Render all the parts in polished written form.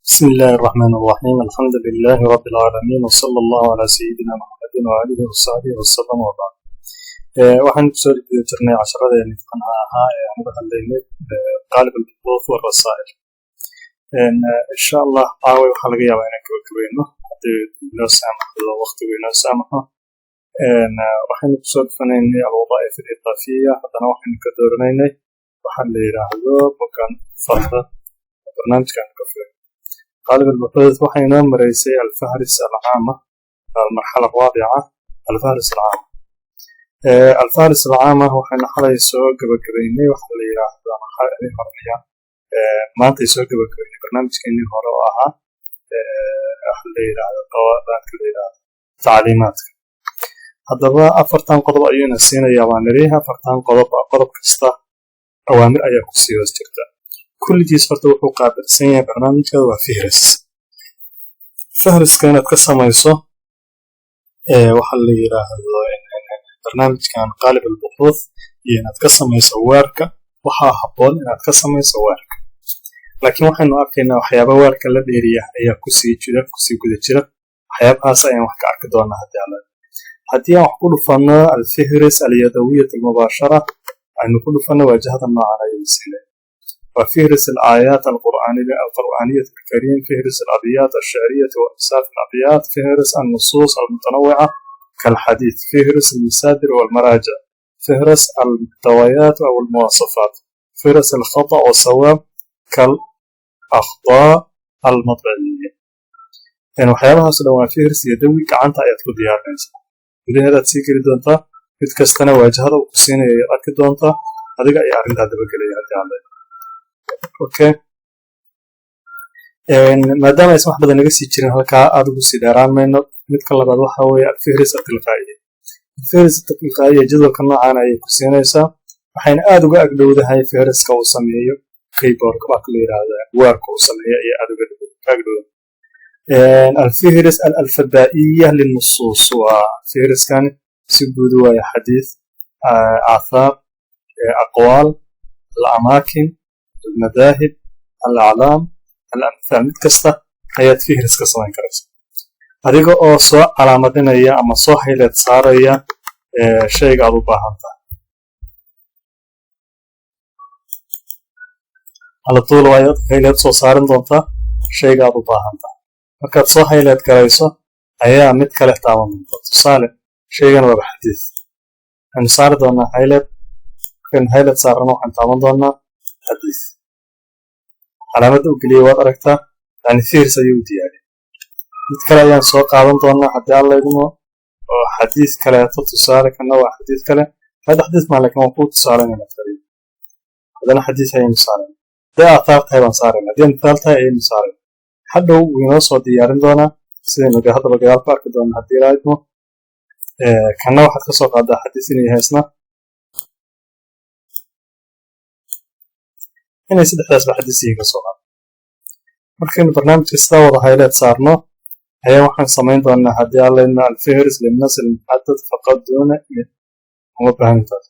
بسم الله الرحمن الرحيم، الحمد لله رب العالمين، وصلى الله على سيدنا محمد وآله وصحبه وسلم، وبعد. Waxaan kusoo guda jirnay casharadeenii imtixaanka ahaa ee aan uga hadlaynay قالب البحوث والرسائل. Insha Allah caawa waxaa laga yaabaa inaan gabagabayno haddii inoo saamaxdo, waqtigu inoo saamaxo. Waxaynu kusoo dhufanaynay الوظائف الإضافية. Haddana waxaynu ka dooranaynay waxa la yidhaahdo bogan farda barnaamijkan ka filan قالب البحوث. Waxay inoo mareysay الفهرس العامة، المرحلة الرابعة، الفهرس العامة. الفهرس العامة waxaynu xalay soo gabagabaynay waxa la yidhaahdo hormaya maantay soo gabagabaynay barnaamijkeenii hore oo ahaa waxa la yidhaahdo qawaadaadka la yidhaahdo tacliimaadka. Haddaba afartan qodob ayuuna siinayaa baan nidhi. Afartan qodob, qodob kasta awaamir ayaa kusii hoos jirta. Kulligiis horta wuxuu qaabilsan yahay barnaamijka waa fihris. Fihriska inaad ka samayso waxa la yidhaahdo barnaamijkan قالب البحوث iyo inaad ka samayso Word-ka, waxaa habboon inaad ka samayso Word-ka, laakiin waxaynu arkaynaa waxyaaba Word-ka la dheeriya ayaa kusii jira, kusii guda jira. Waxyaabahaas ayaan wax ka arki doonaa haddii Alla. Haddii aan wax ku dhufanno الفهرس اليدوية المباشرة aynu ku dhufanno, waajahada noocan ayuu siinay: وفهرس الآيات القرآنية الكريم، فهرس الأبيات الشعرية وأنساف الأبيات، فهرس النصوص المتنوعة كالحديث، فهرس المصادر والمراجع، فهرس المحتويات أو المواصفات، فهرس الخطأ والصواب كالأخطاء المطبعية. Yani waxyaabahaas dhan waa فهرس يدوي, gacanta ayaad ku diyaarinaysaa, gudaheedaad sii geli doontaa. Mid kastana waajahada uu ku siinaya ayaad arki doontaa. Adiga ayaa arrintaa dabagelaya haddii Alla. Okay, maadaama aysan wax badan naga sii jirin, halkaa aad ugu sii dheeraan mayno. Midka labaad waxa weeye الفهرس التلقائية. الفهرس التلقائية jadwalka noocan ayay ku siinaysaa, waxayna aad uga agdhowdahay fihriska uu sameeyo keyboardka baa la yidhaahdaa, Word-ka uu sameeyo ayaa aad uga agdhowda. الفهرس الألفبائية للنصوص waa fihriskani si guud waaye: xadiis, آثار، أقوال، الأماكن، المذاهب، الأعلام، الأمثال. Mid kasta ayaad fihris ka samayn karaysa adiga oo soo calaamadinaya ama soo highlight saaraya shayga aad u baahan tahay. على طول ayaad highlight soo saarin doontaa shayga aad u baahan tahay. Markaad soo highlight garayso ayaa mid kale taaban doontaa. Tusaale, shaygan waaba xadiis, waxaynu saari doonaa highlight. Markaynu highlight saarano, waxaan taaban doonaa xadiis. Calaamadda u geliyay waad aragtaa, yani fihris ayuu u diyaariyay. Mid kale ayaan soo qaadan doonaa haddii Alla idmo, oo xadiis kaleeto. Tusaale, kana waa xadiis kale. Hada xadiis maa, laakiin waan kuu tusaalaynayna tariib. Haddana xadiis ayaynu saarayna. Haddii آثار tahay baan saarayna, haddii أمثال tahay ayaynu saarayna. Hadhow wuu inoo soo diyaarin doonaa, sidaynu haddaba gadaal ku arki doona haddii la idmo. Kanna waxaad ka soo qaadaa xadiis inuu yahay isna, inay saddexdaasba xadiis yihiin ka soo qaado. Markaynu barnaamijka sidaa wada highlight saarno ayaa waxaan samayn doonaa haddii Alla idmo الفهرس للنص المحدد فقط دون uma baahan taas.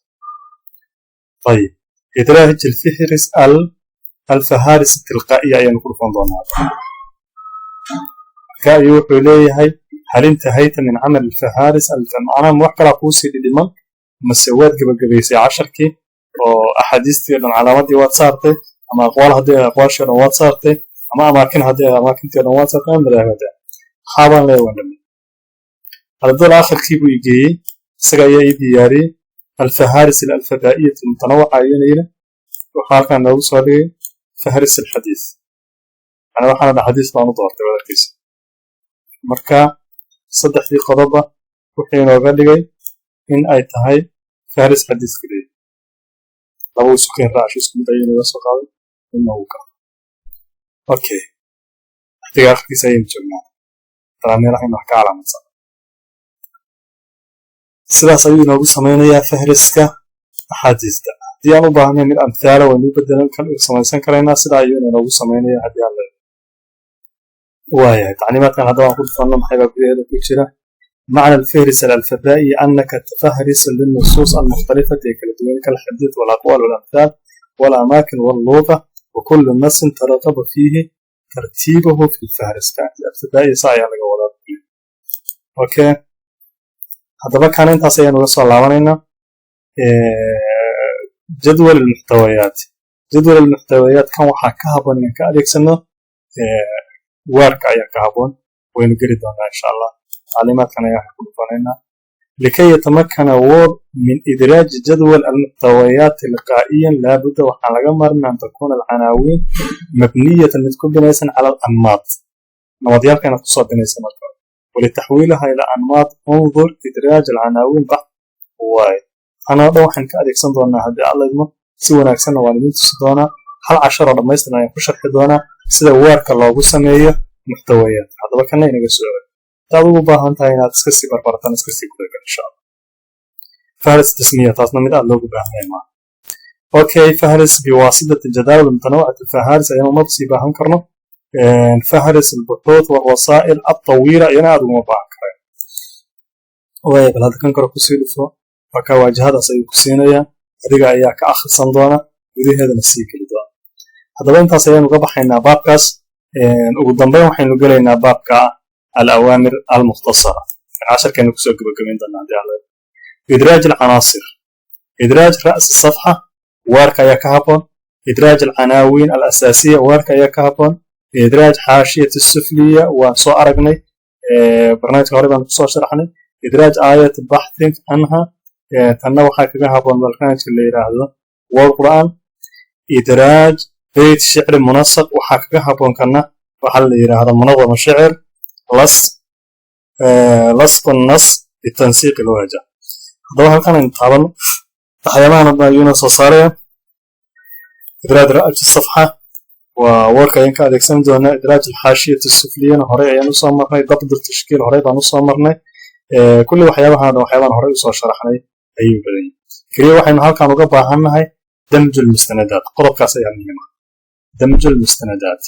طيب، إدراج الفهرس الفهارس التلقائية ayaanu ku dhufan doonaa. Marka ayuu wuxuu leeyahay: هل انتهيت من عمل الفهارس؟ Macnaha wax kalaa kuusii dhidhiman mase waad gebagabaysay casharkii oo axaadiistii o dhan calaamadii waad saartay, ama أقوال haddii aqwaashii o dhan waad saartay, ama أماكن haddii amaakintii o dhan waad saartay, ama مذاهب? Haabaan leeyahay, waan dhamay. على طول aakhirkii buu igeeyey, isaga ayaa ii diyaariyey الفهارس الألفبائية المتنوعة ayuuna yidhi. Wuxuu halkan noogu soo dhigay فهرس الحديث, yani waxaana dha xadiis baan u doortay wadarkiisa. Marka saddexdii qodoba wuxuu inooga dhigay in ay tahay فهرس xadiis keliya. Laba isu keen raacasho, isku mid ayuu inooga soo qaaday midna uu ka. Okay, waqtiga akhirkiisa ayaynu joognaa, talaa meelaha wax ka calaamadsan. Sidaas ayuu inoogu samaynayaa fahriska axaadiista. Haddii aan u baahnay mid أمثال waynu u bedelan samaysan karaynaa. Sidaa ayuu inoogu samaynaya haddii aan leeyahay. Waayahay, tacliimaadkan haddaba aan ku dhufanno, maxay baa gudaheeda ku jira? معنى الفهرس الألفبائي أنك تفهرس للنصوص المختلفة كالدوين كالحديث والأقوال والأمثال والأماكن واللغة، وكل نص ترغب فيه. Tartiibahu fi lfahriska ibtidaaiisa ayaa laga wadaa. Okay, haddaba kana intaas ayaan uga soo laabanaynaa. Jadwal almuxtawayaat. Jadwal almuxtawayaat kan waxaa ka haboon inaan ka adeegsano Wordka ayaa ka haboon. Waynu geli doonaa insha Allah. Tacliimaadkan ayaa waxaan ku dhufanaynaa. لكي يتمكن Word من إدراج جدول المحتويات تلقائيا، لابد waxaa laga maarmaan أن تكون العناوين مبنية mid ku binaysan على الأنماط, namadyaalka inaad kusoo binaysa marka. ولتحويلها إلى أنماط انظر إدراج العناوين بحث. Waay anoo dhan waxaan ka adeegsan doonaa haddii Alla idmo si wanaagsanna waan idin tusi doonaa. Hal cashar oo dhammaystiran ayaan ku sharxi doonaa sida Wordka loogu sameeyo muxtawayaat. Haddaba kana inaga soo celi hadaad ugu baahan tahay inaad iska sii barbartaan, iska sii gudagal insha Allah. فهرس تسمية, taasna mid aad loogu baahan yahay maaha. Okay, فهرس بواسطة الجداول المتنوعة الفهارس ayaan uma sii baahan karno. فهرس البحوث والرسائل الطويلة iyana aad uguma baahan karayn. Waaya, bal hadda kan kore kusii dhufo. Waa kaa, waajahadaas ayuu ku siinayaa, adiga ayaa ka akhrisan doona, gudaheedana sii geli doona. Haddaba intaas ayaan uga baxaynaa baabkaas. Ugu dambeyn waxaynu gelaynaa baabka الأوامر المختصرة. casharkeenu kusoo gabagabayn doonaa haddii Alla. إدراج العناصر, إدراج رأس الصفحة Wordka ayaa ka haboon. إدراج العناوين الأساسية Wordka ayaa ka haboon. إدراج حاشية السفلية waan soo aragnay, barnaamijka hore baan kusoo sharaxnay. إدراج آية بحث عنها, tanna waxaa kaga haboon barnaamijka la yidhaahdo Word Qur'aan. إدراج بيت شعر منسق waxaa kaga haboon kana waxaa la yidhaahdo منظم شعر. لصق النص بتنسيق الواجهة. Haddaba halkan aynu taabano, waxyaabahan oo dhan ayuuna soo saaraya. إدراج رأس الصفحة waa Wordka ayaan ka adeegsan doonaa. إدراج الحاشية السفلية horey ayaan usoo marnay. ضبط التشكيل horey baan usoo marnay. Kulli waxyaabahan dhan waxyaabahan horey usoo sharaxnay ayuu badan yahay. Keliya waxaynu halkan uga baahannahay دمج المستندات. Qodobkaas ayaa muhiim ah, دمج المستندات,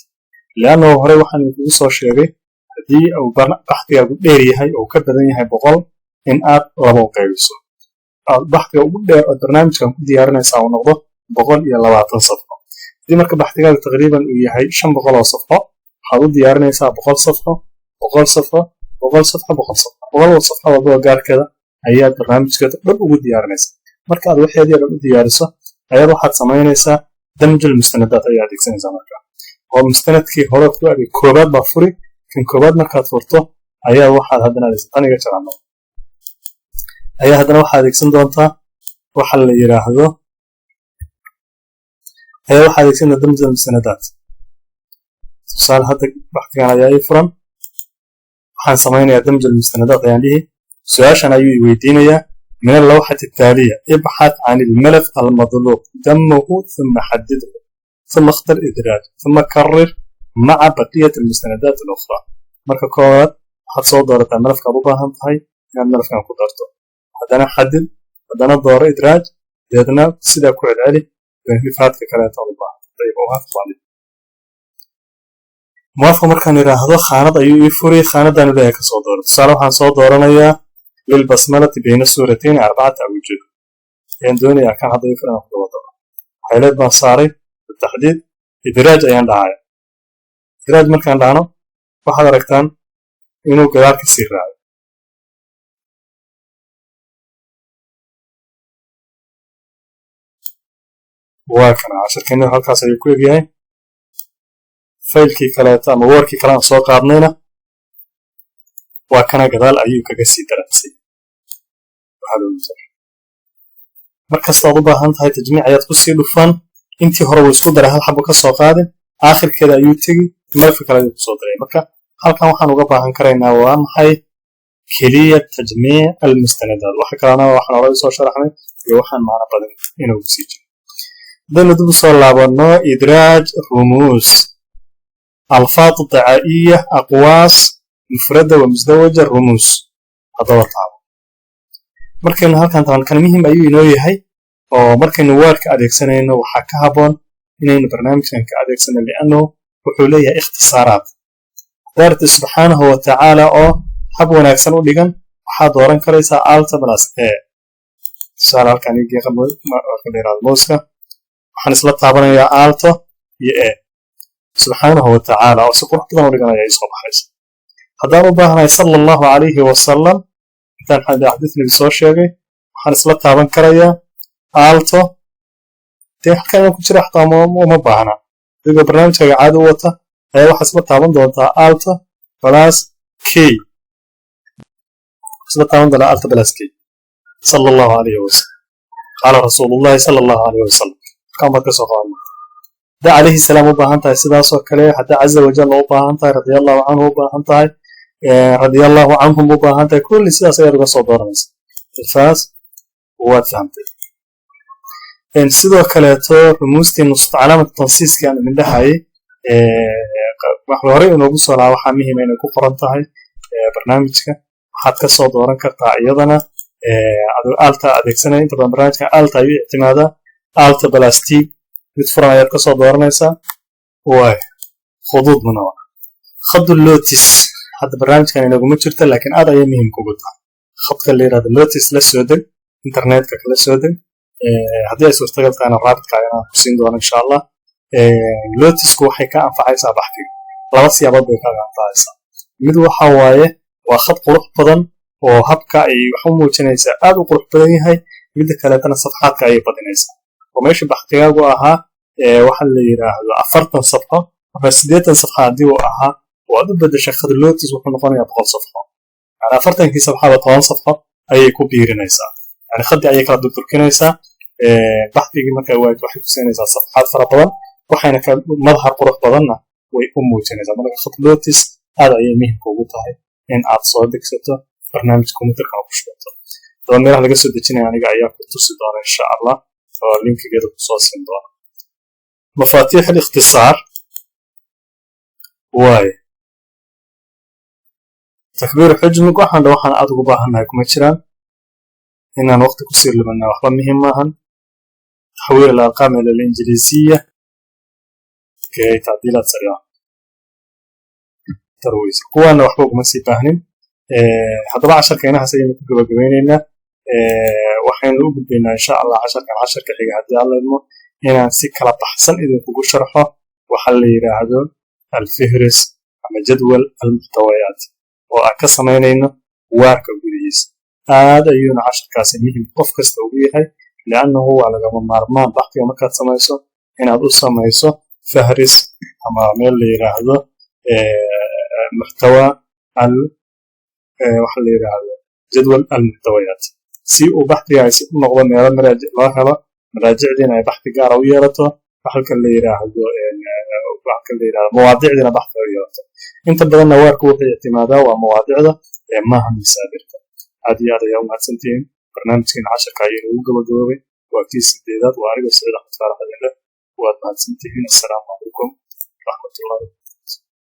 لأنه horey waxaan kugu soo sheegay haddii uu baxdigaagu dheer yahay oo ka badan yahay 100 in aad laba u qaybiso, aad baxdiga ugu dheer oo barnaamijkan ku diyaarinaysaa uu noqdo 120 safxo. Haddii marka baxdigaagu taqriiban uu yahay 500 oo safxo, waxaad u diyaarinaysaa 100 safxo, 100 safxo, 100 safxo, 100 safxo, 100 safxo walbaba gaarkeeda ayaad barnaamijkeeda dhan ugu diyaarinaysaa. Marka aad waxeedii dhan u diyaariso ayaad waxaad samaynaysaa دمج المستندات ayaa adeegsanaysaa marka, oo mustanadkii horead ku adeeg koobaad baa furi. Kan koobaad markaad furto ayaa waxaad haddana adeegsan tan iga jarama ayaa haddana waxaad adeegsan doontaa waxa la yiraahdo ayaa waxaa adeegsan doontaa دمج المستندات. Tusaale, hadda baxtigan ayaa ii furan. Waxaan samaynayaa دمج المستندات ayaan dhihi. Su-aashan ayuu i weydiinayaa: من اللوحة التالية ابحث عن الملف المطلوب دمجه ثم حدده ثم اختر إدراج ثم كرر مع بقية المستندات الأخرى. Marka koowaad waxaad soo doorataa malafkaad u baahan tahay inaad malafkan ku darto, haddana xadid, haddana dooro إدراج, deedna sidaa ku celceli rifaadka kaleeto aad u baahan. طيب, موافق markaan idhaahdo, khaanad ayuu ii furi. Khaanadaanu leeyahay kasoo dooro. Tusaale, waxaan soo dooranayaa للبسملة بين السورتين أربعة أوجه ayaan doonayaa. Kan hadda ii furan ku daba daro highlight baan saaray, بالتحديد, إدراج ayaan dhahaya. إدراج markaan dhahno, waxaad aragtaan inuu gadaal ka sii raaco. Waa kana, casharkeena halkaas ayuu ku egyahay. Faylkii kaleeto ama Wordkii kale aan soo qaadnayna waa kana, gadaal ayuu kaga sii daracsay. Markastaad u baahan tahay tajmiic ayaad kusii dhufan. Intii hore wuu isku daray, hal xabo ka soo qaadin, aakhirkeeda ayuu tegi, malafka kale ayuu kusoo daray. Marka halkan waxaan uga baahan karaynaa waa maxay? Keliya تجميع المستندات. Waxa kalena waxaan hore usoo sharaxnay iyo waxaan macno badan inuu sii jiro. Haddaynu dib usoo laabano, إدراج رموز, ألفاظ دعائية, أقواس مفردة ومزدوجة, رموز. Haddaba taabo markaynu halkan taban, kan muhim ayuu inoo yahay oo markaynu Wordka adeegsanayno waxaa ka haboon inaynu barnaamijkan ka adeegsano, لأنه wuxuu leeyahay ikhtisaaraad. Daarta subxaanahu wa tacaala oo hab wanaagsan u dhigan waxaad dooran karaysaa Alt plus A. Tusaale, halkan marka la yiraahdo mouseka waxaan isla taabanayaa Alt iyo A. Subxaanahu wa tacaala oo si qurux badan u dhigan ayaa ii soo baxaysa. Haddaan u baahanahay sala Allahu calayhi wasalam, intaan xadiis Nabi soo sheegay, waxaan isla taaban karayaa Alt. Dee halkan inaan ku jira xataa uma baahna. Adigoo barnaamijkaaga caadi u wata ayaa waxaa isla taaban doontaa Alt plus K, isla taaban doonaa Alt plus K. Sala Allahu calayhi wasalam, qaala Rasuulullahi sala Allahu calayhi wasalam, halkan baad ka soo qaban. Haddaa calayhi salaam u baahan tahay, sidaasoo kale. Haddaa caza wajalla u baahan tahay, radia Allahu canhu u baahan tahay, radia Allahu canhum u baahan tahay, kulli sidaas ayaad uga soo dooranaysa. Alfaas waad fahamtay. Sidoo kaleeto rumuustii calaamad tansiiskii aan idin dhahayay wax horey inoogu soo lahaa, waxaa muhiima inay ku qoran tahay barnaamijka. Waxaad ka soo dooran kartaa iyadana adoo Alt-a adeegsanaya. Inta badan barnaamijka Alt-a ayuu ictimaadaa. Alt plus T, mid furan ayaad kasoo dooranaysaa. Waay khuduud munawa, khadu lotus hadda barnaamijkan inaguma jirto, laakiin aad ayay muhiim kugu tahay. Khadka la yirahdo lotus la soo deg, internetka kala soo deg. Haddii ay suurtagal tahayna raabidka ayaan ku siin doona, insha Allah. Lotusku waxay ka anfacaysaa baxdiga laba siyaabood bay kaaga anfacaysaa. Mid waxa waaye waa khad qurux badan oo habka ay wax u muujinaysaa aad u qurux badan yahay. Midda kaleetana safxaadka ayay badinaysaa, oo meesha baxdigaagu ahaa waxa la yiraahdo 40 safxo ama 80 safxa haddii uu ahaa oo aad u bedeshay khad lotus, wuxuu noqonayaa 100 safxo. Yani 40-kii safxaba 10 safxo ayay ku biirinaysaa. Yani khadii ayay kala durdurkinaysaa baxdigii. Marka waxay ku siinaysaa safxaad fara badan, waxayna ka madhar qurux badanna way u muujinaysaa. Marka khad lotus aad ayay muhiimka ugu tahay in aad soo degsato, barnaamij computerka ku shubato. Hadaba meelaha laga soo dejinaya aniga ayaa ku tusi doona, insha Allah, oo linkigeeda kusoo siin doona. مفاتيح الاختصار waay تكبير xujmig. Waxaan dha waxaan aad ugu baahannahay kuma jiraan. Inaan waqti kusii luminaa waxba muhiim maahan. تحويل الأرقام إلى الإنجليزية، okay، تعديلات سريعة، ترويج، kuwaana waxba uguma sii baahnin. Haddaba casharka inahaas ayaynu ku gabagabeyneynaa. Waxaynu u gudbaynaa, insha Allah, casharkan casharka xiga, haddii Alla idmo, inaan si kala baxsan idinkugu sharxo waxa la yidhaahdo الفهرس ama جدول المحتويات oo aan ka samaynayno Word-ka gudihiisa. Aad ayuuna casharkaasi muhim qof kasta ugu yahay, liannahu waa lagama maarmaan baxdiga markaad samayso inaad u samayso فهرس ama meel la yidhaahdo محتوى al waxa la yidhaahdo جدول المحتويات, si uu baxdigaasi u noqdo meelo maraajic loo helo, maraajicdiina ay baxdi gaara u yeelato, waxalka la yidhaahdo mawaadicdiina baxdi u yeelato. Inta badanna Word-ku wuxuu ictimaadaa waa mawaadicda ee maaha masaadirta. Aad iyo aad ayaa u mahadsantihiin. Barnaamijkeena casharka ayaynu ugu gabagaboobay, waa kii sideedaad. Waa anigoo Saciid Axmed Faarax Adile. Waad mahadsantihiin. Assalaamu calaykum waraxmatullahi.